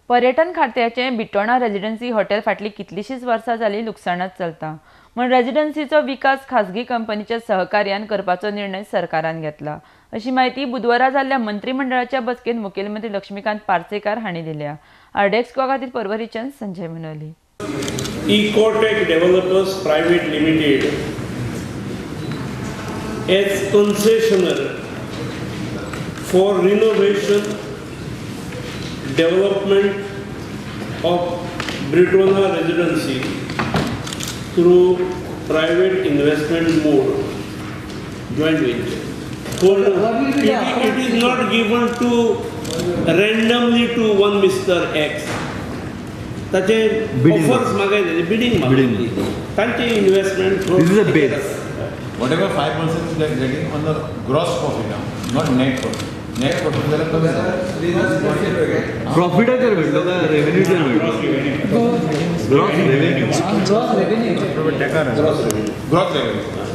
पर्यटन खात्याचें बिटोणा residency hotel फाटलीं कितलींशींच वर्सां जालीं लुकसाणांत चलता म्हूण रेजिडन्सीचो विकास खाजगी कंपनीच्या सहकार्यान करपाचो निर्णय सरकारान घेतला, अशी म्हायती बुधवारा जाल्ल्या मंत्रिमंडळाच्या बसकेंत मुखेलमंत्री लक्ष्मीकांत पार्सेकार हांणी दिल्या. आरडीएक्स गोवा खातीर पर्वरीच्यान Sanjay Manoli. Ecotech Developers Private Limited as concessionaire for renovation development of Britona Residency through private investment mode joint venture. For it is not given to randomly to one Mr. X. ताचे Bidding. ऑफर्स मागयले, bidding Bidding. मागयली, तांचे investment. This is a base. Whatever 5% they are getting on the gross profit now, not net profit. Net profit जाल्यार कमी जाता. प्रॉफिटाचेर मेळटलो काय रेव्हेन्यूचेर मेळटलो? Gross revenue. Gross revenue.